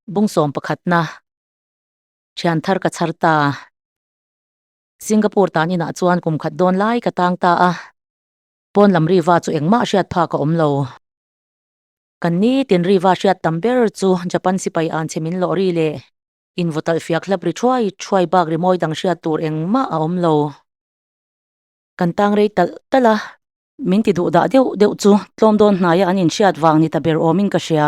Bung sawm pakhatna thian thar ka chhar ta. Singapore tan inah chuan kum khat dawn lai ka tang ta a, pawn lam riva chu engmah hriat phak a awm lo. Kan nitin riva hriat tam ber chu Japan sipai an chhe min lawh ri leh invutalh fiak hlap ri thuai thuai bak rimawi dang hriat tur engmah a awm lo. Kan tang rei talh talh a, min ti duh dah deuh deuh chu tlawm dawn hnaia an inhriat vang ni ta ber awmin ka hria.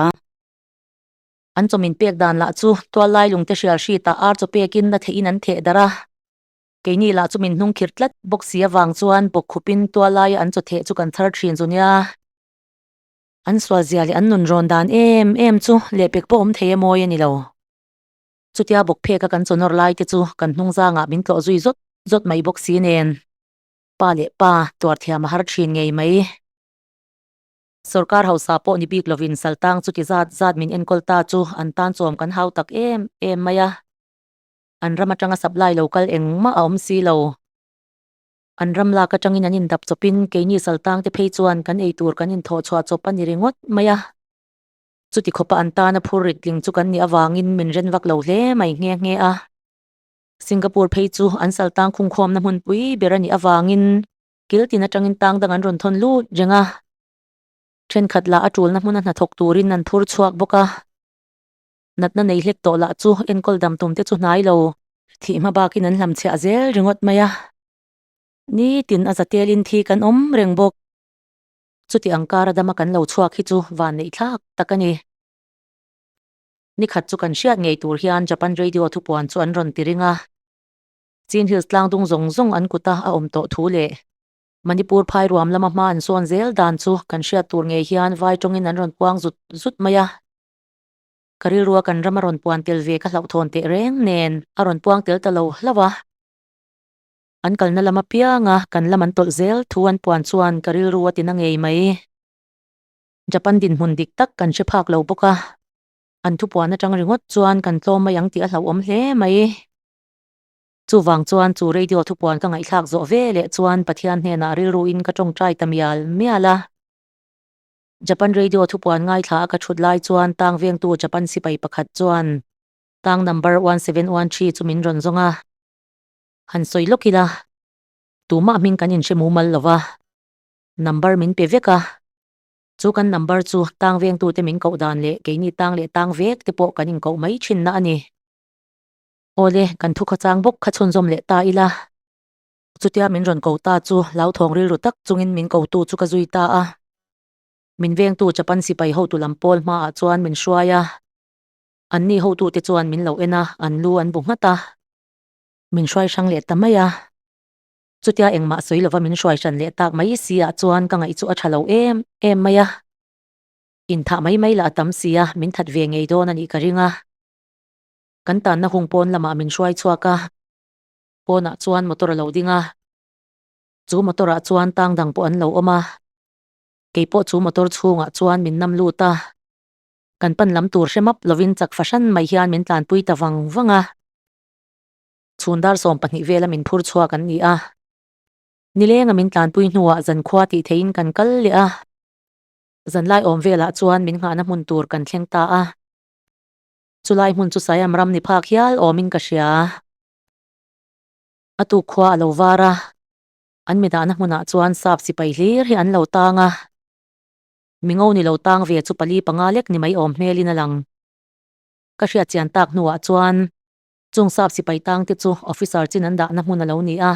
An chaw min pek dan lah chu tual lai lungte hrial hritah ar chaw pekin na theihin an theh darh a. Keini lah chu min hnung khir tlat bawk si avang chuan bawk khupin tual laia an chaw theh chu kan chhar thin zu nia. An sual zia leh an nun rawn dan em em chu lehpek pawh awm thei a mawi a ni lo. Chutia bawk pheka kan chaw nawr lai te chu kan hnung zangah min tlawh zui zawt zawt mai bawk si nen pa leh pa tuar thiam a har thin ngei mai. Sorkar hausa pawh ni bik lovin Saltang chuti zat zat min enkawl ta chu an tan chawm kan hau tak em em mai a. An ram atanga supply lo kal engmah a awm si lo. An ram lak atangin an indap chawpin keini Saltang te phei chuan kan ei tur kan inthawh chhuah chawp a ni ringawt mai a. Chuti khawpa an tana phur rit tling chu kan nih avangin min ren vak lo hle mai nghe nghe a. Singapore phei chu an Saltang khungkhawmna hmunpui ber a nih avangin Kil tin atangin tang dang an rawn thawn lut reng a, thenkhat lah a tulna hmuna hnathawk turin an phur chhuak bawk a. Natna nei hlek tawh lah chu enkawl dam tum te chu hnai lo, thih hma bakin an hlamchhiah zel ringawt mai a. Nitin a zatelin thi kan awm reng bawk. Chuti ang kar a dama kan lo chhuak hi chu van neih thlak tak a ni. Nikhat chu kan hriat ngei tur hian Japan Radio thupuan chu an rawn ti ring a. Chin Hills tlangdung zawng zawng an kuta a awm tawh thu leh Manipur phai ruam lama hma an sawn zel dan chu kan hriat tur ngei hian vai tawngin an rawn puang zut zut mai a. Ka rilrua kan ram a rawn puan tel ve ka hlauhthawn teh reng nen a rawn puang tel ta lo hlauh a. An kalna lam apianga kan lam an tawlh zel thu an puan chuan ka rilru a tina ngei mai. Japan dinhmun dik tak kan hre phak lo bawk a, an thupuan atang ringawt chuan kan tlawm mai ang tih a hlauhawm hle mai. Chuvang chuan chu radio thupuan ka ngaihthlak zawh ve leh chuan Pathian hnenah rilruin ka tawngtai ta mial mial a. Japan radio thupuan ngaithla a ka thut lai chuan tang vengtu Japan sipai pakhat chuan tang number 1713 chu min rawn zawng a. Han sawi lawk ila, tumah hming kan inhre mumal lo va, number min pe vek a. Chu kan number chu tang vengtute min koh dan leh keini tang leh tang vek te pawh kan inkoh mai thinna a ni. Awle, kan thu khawchang bawk kha chhunzawm leh ta ila. Chutia min rawn ko ta chu hlauthawng rilru tak chungin min kotu chu ka zui ta a. Min vengtu Japan sipai hotu lam pawl hmaah chuan min hruai a. Anni hotute chuan min lo en a, an lu an bu nghat a. Min hruai hrang leh ta mai a. Chutia engmah sawi lova min hruai hran leh tak mai si ah chuan ka ngaih chu a tha lo em em mai a. Inthah mai mai lah a tam si a, min that ve ngei dawn a nih ka ring a. Kan tanna hung pawn lamah min hruai chhuak a, pawnah chuan motor a lo ding a, chu motor ah chuan tang dang pawh an lo awm a, keipawh chu motor chhungah chuan min nam lut a, kan pan lam tur hre map lovin chak fahran mai hian min tlanpui ta vang vang a, chhun dar 12 vela min phur chhuak an ni a, nilenga min tlanpui hnuah zankhua tih theihin kan kal leh a, zanlai awm velah chuan min nghahna hmun tur kan thleng ta a. Chulai hmun chu Siam ram ni phak hial awmin ka hria. A tuk khua a lo var a, an mi dahna hmunah chuan sap sipai hlir hi an lo tang a. Mingo ni lo tang ve chu pali panga lek ni mai awm hmelin a lang. Ka hriat chian tak hnuah chuan chung sap sipai tang te chu officer chin an dahna hmun a lo ni a.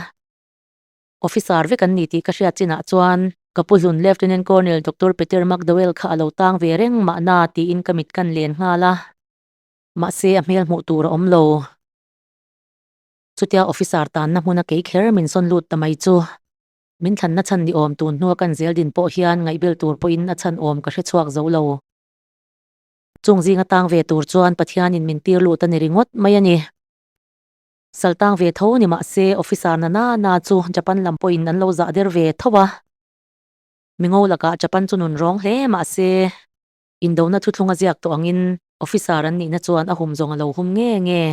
Officer vek an ni tih ka hriat chinah chuan ka pu hlun Lieutenant Colonel Doctor Peter McDowell kha a lo tang ve reng mahna tiin ka mit kan len nghal a. Mahse a hmel hmuh tur a awm lo. Chutia officer tanna hmuna kei kher min sawn lut ta mai chu min thlanna chhan ni awm tun hnua kan zel din pawh hian ngaihbel tur pawhin a chhan awm ka hre chhuak zo lo. Chung zinga tang ve tur chuan Pathianin min tir lut a ni ringawt mai a ni. Saltang ve tho ni mah se officer na na na chu Japan lam pawhin an lo zah der ve tho a. Mingo lakah Japan chu nun rawng hle mah se indona thuthlung a ziak tawh angin officer an nihna chuan a hum zawng a lo hum nge nge.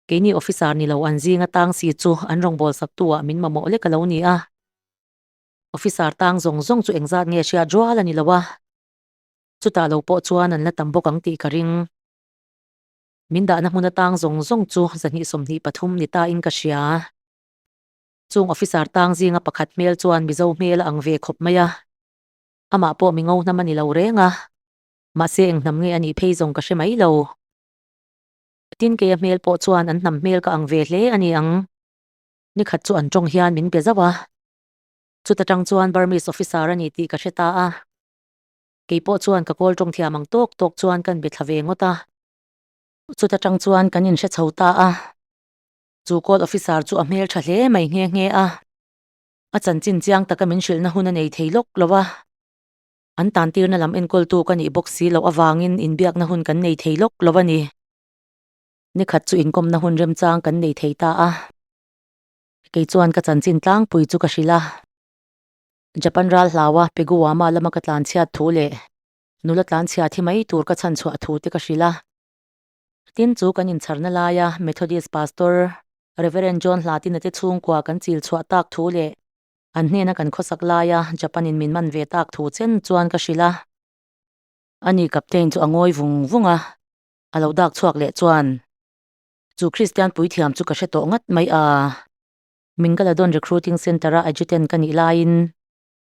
Keini officer ni lo an zinga tang si chu an rawngbâwl saktu ah min mamawh lek a lo ni a. Officer tang zawng zawng chu engzat nge hriat rual a ni lo a. Chutah lo pawh chuan an la tam bawk ang tih ka ring. Min dahna hmun atang zawng zawng chu 123 ni ta in ka hria. Chung officer tang zinga pakhat hmel chuan Mizo hmel a ang ve khawp mai a. Amah pawh mi ngo hnam a ni lo reng a. Mahse eng hnam nge a nih phei zawng ka hre mai lo. Tin keia hmel pawh chuan an hnam hmel ka ang ve hle a ni ang. Nikhat chu an tawng hian min be zauh a. Chuta tang chuan Burmese officer a ni tih ka hre ta a. Kei pawh chuan ka kawl tawng thiam ang tawk tawk chuan kan be thla ve ngawt a. Chuta tang chuan kan inhre chho ta a. Chu kawl officer chu a hmel tha hle mai nghe nghe a. A chanchin chiang taka min hrilhna hun a nei thei lawk lo a. An tantirna lam enkawltu ka nih bawk si loh avangin inbiakna hun kan nei thei lawk lo a ni. Nikhat chu inkawmna hun remchang kan nei thei ta a. Kei chuan ka chanchin tlangpui chu ka hrilh a. Japan ral hlaua Peguwama lama ka tlanchhiat thu leh nula tlanchhia thi mai tur ka chhanchhuah thu te ka hrilh a. Tin chu kan inchharna laia Methodist Pastor Reverend John Hlatina te chhungkua kan chil chhuah tak thu leh an hnena kan khawsak laia Japan in min man ve tak thu chen chuan ka hrilh a. Ani Captain chu a ngawi vung vung a, a lo dak chhuak leh chuan chu Kristian puithiam chu ka hre tawh ngat mai a. Mingaladon Recruiting Centre-a adjutant ka nih laiin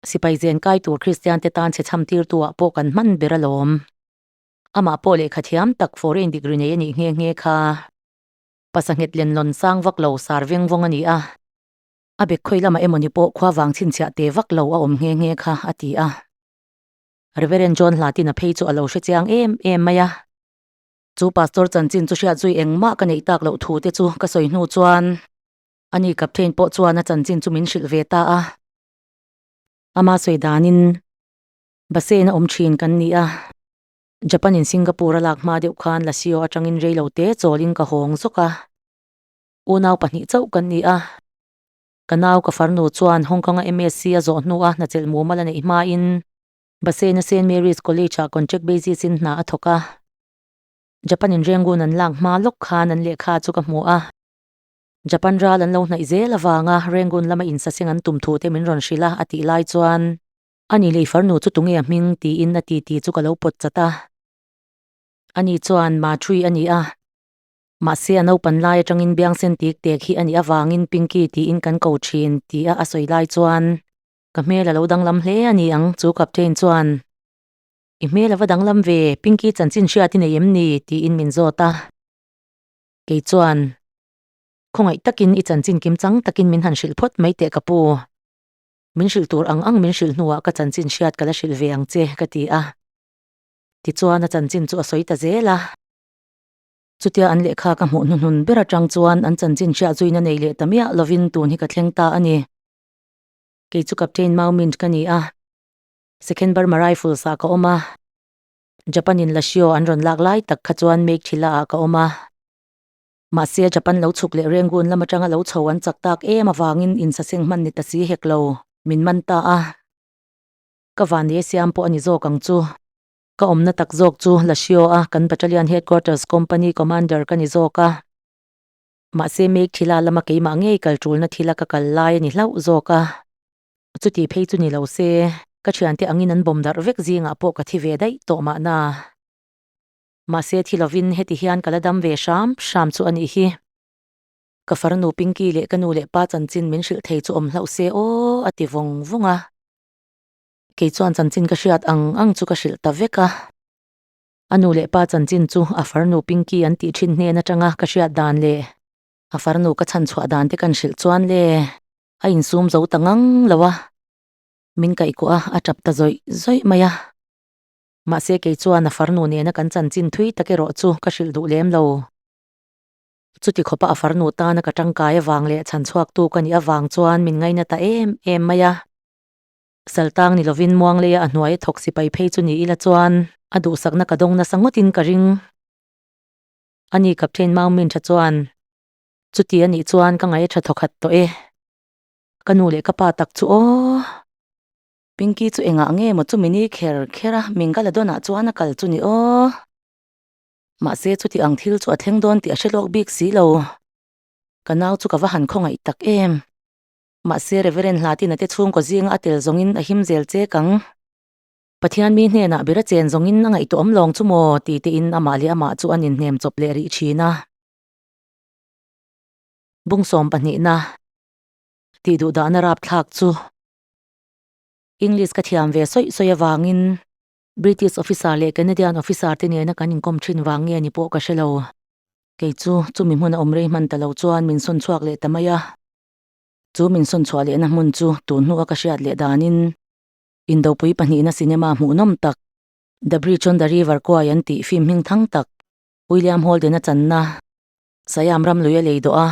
sipai zen kai tur Kristian te tan chhe chham tirtu ah pawh kan hman ber alawm. Amah pawh lehkha thiam tak foreign degree nei a nih nghe nghe kha. Pasanghet lenlawn sang vak lo sar veng vawng a ni a. A bek khawi lamah emawni pawh khua vang chhinchhiah te vak lo a awm nghe nghe kha a ti a. Reverend John Hlatin a phei chu a lo hre chiang em em mai a. Chu Pastor chanchin chu hriat zui engmah ka neih tak loh thu te chu ka sawi hnu chuan ani Captain pawh chuan a chanchin chu min hrilh ve ta a. Ama sawi danin Basena awm thin kan ni a, Japan in Singapore a lak hma deuh khan Lasio atangin reilo te chawlin ka hawng zawk a. Unau pahnih chauh kan ni a. Ka nau ka farnu chuan Hong Kong a MSc a zawh hnu a hnachelh mumal a neih hmain Basena Saint Mary's College ah contract basis in hna a thawk a. Japan in Rangoon an lak hma lawk khan an lehkha chu ka hmu a. Japan ral an lo hnaih zel avanga Rangoon lama insaseng an tum thu te min rawn hrilh a a tih lai chuan Ani lei farnu chu tunge a hming tiin a titi chu ka lo pawt chat a. Ani chuan Mathui a ni a. Mahse a naupan lai atangin biangsen tik tek hi a nih avangin Pinky tiin kan ko thin tia a sawi lai chuan ka hmel a lo danglam hle a ni ang chu Captain chuan I hmel a va danglam ve, Pinky chanchin hriat i nei em ni? tiin min zawt a. Kei chuan Khawngaih takin i chanchin kim chang takin min han hrilh phawt mai teh ka pu. Min hrilh tur ang ang min hrilh hnuah ka chanchin hriat ka la hrilh ve ang che ka ti a. Tichuan a chanchin chu a sawi ta zel a. Chutia an lehkha ka hmuh hnuhnun ber atang chuan an chanchin hriat zuina nei leh ta miah lovin tun hi ka thleng ta a ni. Kei chu Captain Mau Mint ka ni a, Second Burma Rifles ah ka awm a, Japan in Lashio an rawn lak lai tak kha chuan Meiktila ah ka awm a. Mahse Japan lo chhuk leh Rangoon lam atanga lo chho an chak tak em avangin insaseng hman ni ta si hek lo, min man ta a. Ka vanei siam pawh a ni zawk ang chu. Ka awmna tak zawk chu Lashio a kan Battalion Headquarters Company Commander ka ni zawk a. Mahse Meiktila lama keimah ngei kal tulna thila ka kal lai a ni hlauh zawk a. Chuti phei chu ni lo se, ka thiante angin an bawm darh vek zingah pawh ka thi ve daih tawh mahna. Mahse thi lovin heti hian ka la dam ve hram hram chu a nih hi. Ka farnu Pinky leh ka nu leh pa chanchin min hrilh thei chu awm hlauh se aw a ti vawng vawng a. Kei chuan chanchin ka hriat ang ang chu ka hrilh ta vek a. A nu leh pa chanchin chu a farnu Pinky an tih thin hnen atanga ka hriat dan leh a farnu ka chhan chhuah dan te kan hrilh chuan le a insum zo ta ngang lo a. Min kaihkuah a, a tap ta zawih zawih mai a. Mahse kei chuan a farnu nena kan chanchin thui tak erawh chu ka hrilh duh lem lo. Chuti khawpa a farnu tana ka tangkai avang leh chhan chhuaktu ka nih avang chuan min ngaina ta em em mai a. Saltang ni lovin Muangleia a hnuai a thawk sipai phei chu ni ila chuan a duhsakna ka dawng nasa ngawtin ka ring. Ani Captain Mau Min tha chuan, Chuti a nih chuan ka ngaih a tha thawkhat tawh e. Ka nu leh ka pa tak chu aw. Pinky chu engah nge maw chumi ni kher kher a Mingaladon ah chuan a kal chu ni aw. Mahse chuti ang thil chu a thleng dawn tih a hre lawk bik si lo. Ka nau chu ka va han khawngaih tak em. Mahse Reverend Hlatina te chhungkaw zinga a tel zawngin a him zel che kang. Pathian mi hnenah ber a chen zawngin a ngaihtuah awm lawng chu maw ti tein amah leh amah chu an inhnem chawp leh rih thin a. Bung sawm pahnihna tih duh dahna rapthlak chu English ka thiam ve sawi sawi avangin British officer leh Canadian officer te nena kan inkawm thin vang nge ni pawh ka hre lo. Kei chu chumi hmun a awm rei hman ta lo chuan min sawn chhuak leh ta mai a. Chu min sawn chhuah lehna hmun chu tun hnua ka hriat leh danin Indopui pahnihna cinema hmuhnawm tak, The Bridge on the River Kwai an tih film hming thang tak, William Holden-a channa, Siam ram lui a lei dawh a,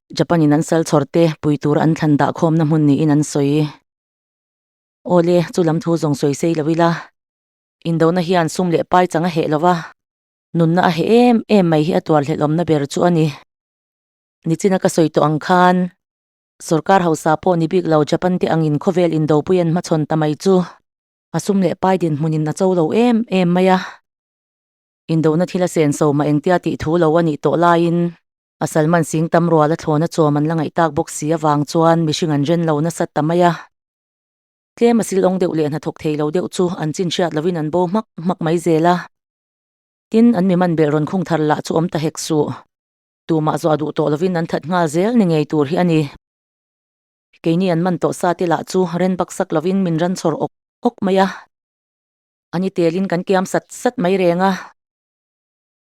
Japan-in an sal chhawr te pui tura an thlan dah khawmna hmun niin an sawi. Awle, chu lam thu zawng sawi sei lo ila, Indona hian sum leh pai chang a heh lo va, nunna a heh em em mai hi a tuar hlelhawmna ber chu a ni. Nichina ka sawi tawh ang khan, Sorkar hausa pawh ni bik lo Japan te angin khawvel indopui an hmachhawn ta mai chu a sum leh pai dinhmunin a cho lo em em mai a. Indona thil a senso mah engtia tih thu lo a nih tawh laiin a Salman Singh tam rual a thlawn a chawm an la ngaih tak bawk si avang chuan mihring an ren lo nasat ta mai a. Tlem a silawng deuh leh hnathawk thei lo deuh chu an chin hriat lovin an bo hmak hmak mai zel a. Tin, an mi man belh rawn khung thar lah chu awm ta hek suh. Tumah zawh a duh tawh lovin an that nghal zel ni ngei tur hi a ni. Keini an man tawh sa te lah chu ren bak sak lovin min ran chhawr awk awk mai a. A ni telin kan kiam sat sat mai reng a.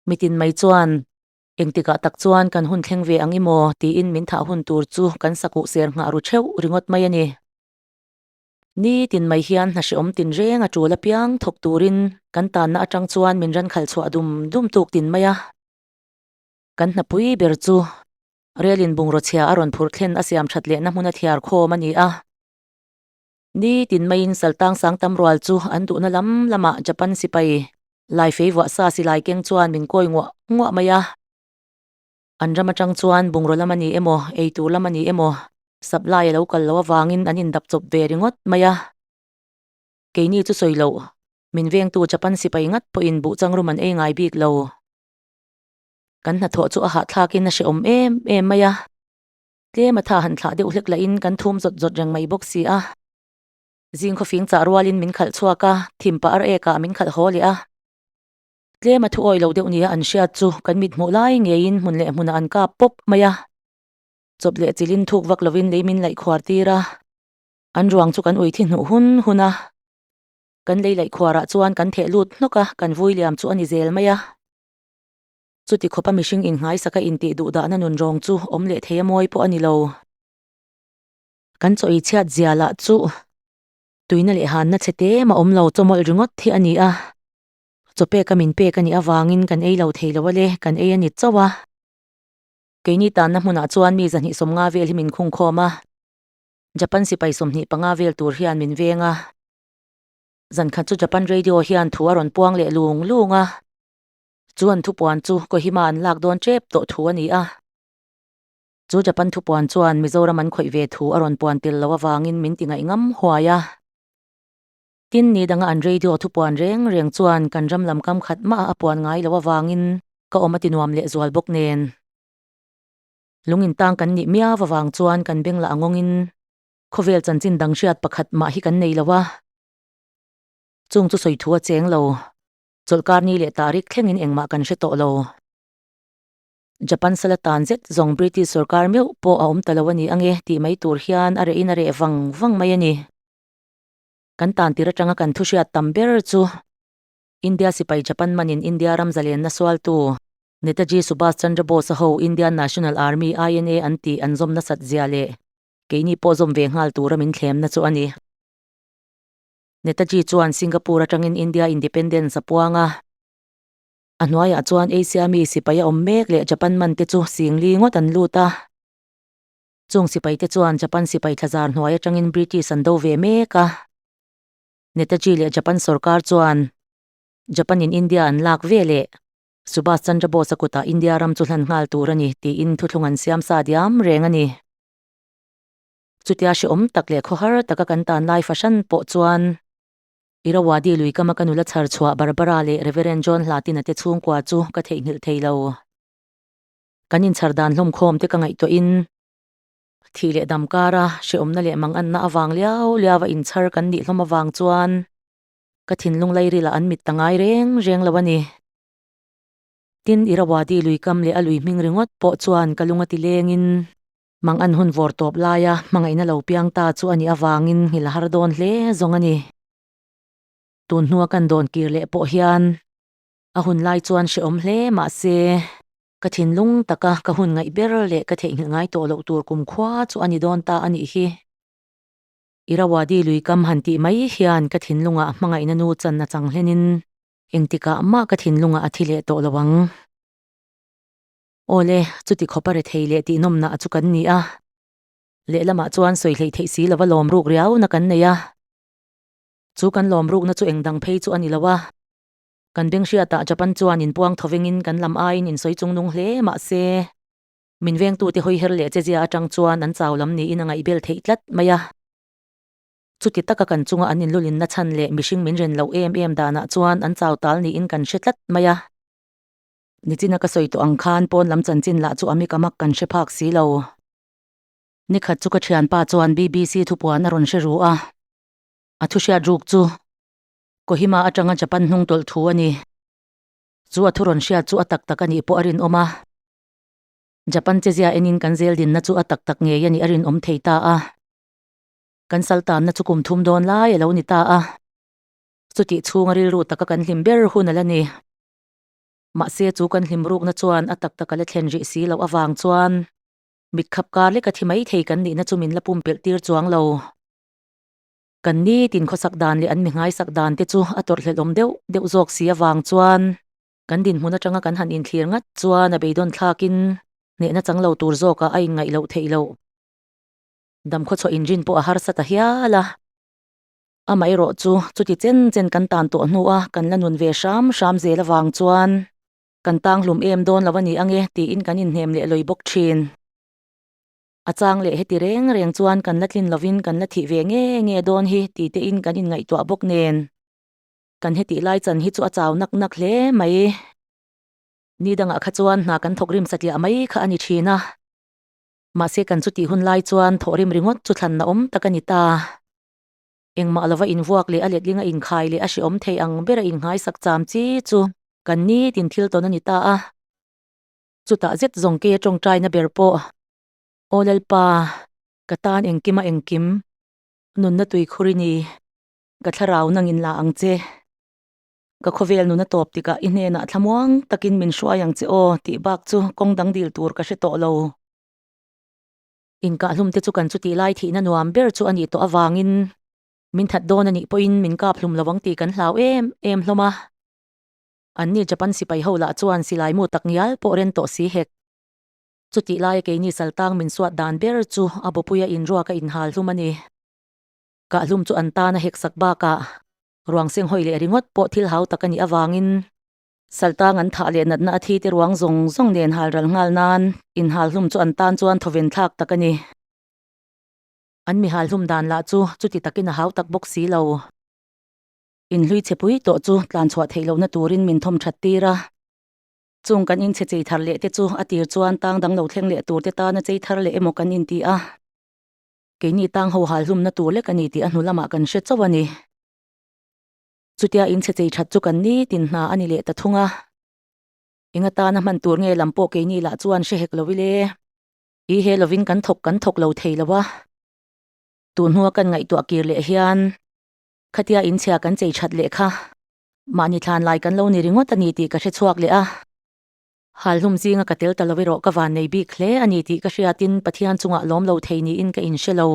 Mitin mai chuan engtikah tak chuan kan hun thleng ve ang i maw tiin min thah hun tur chu kan sakuh ser nghah ru theuh ringawt mai a ni. Ni tin mai hian hna hrehawm tin reng a tul apiang thawk turin kan tanna atang chuan min ran khalh chhuah dum dum tuk tin mai a. Kan hnapui ber chu Relin bungraw chhia a rawn phurh thlen a siam that lehna hmun a thiar khawm a ni a. Ni tin maiin Saltang sang tam rual chu an duhna lam lamah Japan sipai lai fei vuah sa silai keng chuan min kawi nguah nguah mai a. An ram atang chuan bungraw lam a ni emaw, eitur lam a ni emaw, supply a lo kal loh avangin an indap chawp ve ringawt mai a. Keini chu sawi loh, min vengtu Japan sipai ngat pawhin buhchang rum an ei ngai bik lo. Kan hnathawh chu a hahthlakin a hrehawm em em mai a, tlem a tha han thlah deuh hlek lahin kan thum zawt zawt reng mai bawk si a. Zing khawfing chah rualin min khalh chhuak a, thim pah ar ekah min khalh haw leh a. Tlem a thu awi lo deuh nia an hriat chu kan mit hmuh lai ngeiin hmun leh hmunah an kap pawp mai a. Chawp leh chilin thuk vak lovin lei min laih khuar tir a, an ruang chu kan ui thi hnuh hun hun a. Kan lei laih khuarah chuan kan theh lut hnawk a, kan vui liam chu a ni zel mai a. Chuti khawpa mihring innghaisaka intih duh dahna nun rawng chu awm leh thei a mawi pawh a ni lo. Kan chaw ei chhiat zia lah chu tuina leh hanna chhe te mah awm lo chawmawlh ringawt hi a ni a. Chaw peka min pek a nih avangin kan ei lo thei lo a le, kan ei a ni chauh a. Keini tanna hmunah chuan mi zahnih 50 vel hi min khung khawm a, Japan sipai 25 vel tur hian min veng a. Zankhat chu Japan Radio hian thu a rawn puang leh lung lung a. Chu an thupuan chu Kohima an lak dawn tep tawh thu a ni a. Chu Japan thupuan chuan Mizoram an khawih ve thu a rawn puan tel lo avangin min ti ngaih ngam huai a. Tin, ni danga an radio thupuan reng reng chuan kan ram lam kam khat mah a puan ngai lo avangin ka awm a ti nuam leh zual bawk nen. Lung intang kan nih miau avang chuan kan beng lah a ngawngin khawvel chanchin dang hriat pakhat mah hi kan nei lo a. Chung chu sawi thu a cheng lo. Chawlhkar ni leh tarik thlengin engmah kan hre tawh lo. Japan sala tan zet zawng British sorkar meuh pawh a awm ta lo a ni ange tih mai tur hian a rehin a reh vang vang mai a ni. Kan tan tir atanga kan thu hriat tam ber chu India sipai Japan manin India ram zalenna sualtu Netaji Subhas Chandra Bose-a ho Indian National Army, INA, an tih an zawm nasat zia leh keini pawh zawm ve nghal tura min thlemna chu a ni. Netaji chuan Singapore atangin India Independence a puang a. A hnuaiah chuan Asia mi sipai a awm mek leh Japan man te chu singli ngawt an lut a. Chung sipai te chuan Japan sipai thlazar hnuai atangin British an do ve mek a. Netaji leh Japan sorkar chuan Japan in India an lak ve leh Subhas Chandra Bose-a kutah India ram chu hlan nghal tur a ni tiin thuthlung an siam sa diam reng a ni. Chutia hrehawm tak leh khawhar taka kan tan lai fahran pawh chuan Irrawaddy lui kama ka nula chhar chhuah Barbara leh Reverend John Hlatina te chhungkua chu ka theihnghilh thei lo. Kan inchhar dan hlawm khawm te ka ngaihtuahin thih leh dam kara hrehawmna leh manganna avang liau liau a inchhar kan nih hlawm avang chuan. Ka thinlung lairilah an mit ta ngai reng reng lo a ni. Tin, Irrawaddy lui kam leh a lui hming ringawt pawh chuan ka lung a ti lengin mang an hun vawr tawp laia hmangaihna lo piang ta chu a nih avangin nghilh a har dawn hle zawng a ni. Tun hnua kan dawn kir leh pawh hian a hun lai chuan hrehawm hle mahse ka thinlung taka ka hun ngaih ber leh ka theihnghilh ngai tawh loh tur kumkhua chu a ni dawn ta a nih hi. Irrawaddy lui kam han tih mai hian ka thinlungah hmangaihna nu chan a chang hlenin engtikah mah ka thinlungah a thi leh tawh lo ang. Awle, chuti khawp a rethei leh tihnawmna chu kan ni a. Lehlamah chuan sawi hleih theih si lova lawm ruk riauna kan nei a. Chu kan lawm rukna chu eng dang phei chu a ni lo a. Kan beng hriatah Japan chuan inpuang thovengin kan lam aiin insawi chungnung hle mah se, min vengtute hawiher leh chezia atang chuan an chau lam niin a ngaihbel theih tlat mai a. Chuti taka kan chunga an inlulinna chhan leh mihring min ren loh em em danah chuan an chau tal niin kan hre tlat mai a. Nichina ka sawi tawh ang khan pawn lam chanchin lah chu a mik a mak kan hre phak si lo. Nikhat chu ka thianpa chuan BBC thupuan a rawn hre ru a. A thu hriat ruk chu Kohima atanga Japan hnung tawlh thu a ni. Chu a thu rawn hriat chu a tak tak a nih pawh a rinawm a. Japan chezia enin kan zel dinna chu a tak tak ngei a nih a rinawm thei ta a. Kan sal tanna chu kum thum dawn lai a lo ni ta a. Chutih chhunga rilru taka kan hlim ber hun a la ni. Mahse chu kan hlim rukna chuan a tak tak a la thlen rih si loh avang chuan mitkhap kar leka thi mai thei kan nihna chu min la pumpelh tir chuang lo. Kan nitin khawsak dan leh an mi nghaisak dan te chu a tawrhhlelh awm deuh deuh zawk si avang chuan kan dinhmun atanga kan han inthlir ngat chuan a beidawn thlakin hnehna chang lo tur zawkah a inngaih loh theih loh. Damkhaw chhuah inrin pawh a harsa ta hial a. Amaherawh chu chuti chen chen kan tan tawh hnua kan la nun ve hram hram zel avang chuan kan tang hlum em dawn lo a ni ange tiin kan inhnem leh lawi bawk thin. A chang leh heti reng reng chuan kan la tlin lovin kan la thih ve nge nge dawn hi ti tein kan inngaihtuah bawk nen. Kan hetih lai chan hi chu a chau nak nak hle mai. Ni dangah kha chuan hna kan thawk rim satliah mai kha a ni thin a. Mahse kan chutih hun lai chuan thawh rim ringawt chu thlanna awm tak a ni ta. Engmah lova invuak leh a letlinga inkhai leh a hrehawm thei ang bera inngaisak cham chi chu kan nitin thil tawn a ni ta a. Chutah zet zawng kei a tawngtaina ber pawh, Aw Lalpa, ka tan engkim a engkim, nunna tuikhur i ni, ka thlarau nangin la ang che. Ka khawvel nuna tawp tikah i hnenah thlamuang takin min hruai ang che aw tih bak chu kawng dang dil tur ka hre tawh lo. Inkahhlum te chu kan chutih lai thihna nuam ber chu a nih tawh avangin min that dawn a nih pawhin min kap hlum lo ang tih kan hlau em em hlawm a. Anni Japan sipai ho lah chuan silai mu tak ngial pawh ren tawh si hek. Chutih laia keini saltang min suat dan ber chu a bawpuia inruak a inhal hlum a ni. Kahhlum chu an tan a hek sak bakah ruang seng hawi leh ringawt pawh thil hau tak a nih avangin saltang an thah leh natna a thi te ruang zawng zawng nen hal ral nghal nan inhal hlum chu an tan chuan thawven thlak tak a ni. An mi hal hlum dan lah chu chuti takin a hau tak bawk si lo. Inhlui chhe pui tawh chu tlan chhuah theih lohna turin min thawm that tir a. Chung kan inchhe chei thar leh te chu a tir chuan tang dang lo thleng leh tur te tana chei thar leh emaw kan inti a. Keini tang ho hal hlumna tur lek a ni tih a hnu lamah kan hre chauh a ni. Chutia inchhe chei that chu kan nitin hna a ni leh ta thung a. Eng atana hman tur nge lam pawh keini lah chuan hre hek lo ile. I he lovin kan thawk kan thawk lo thei lo a. Tun hnua kan ngaihtuah kir leh hian Khatia inchhia kan chei that leh kha mahni thlan lai kan lo ni ringawt a ni tih ka hre chhuak leh a. Halhlum zinga ka tel ta lo erawh ka van nei bik hle a ni tih ka hriatin Pathian chungah lawm lo thei niin ka inhre lo.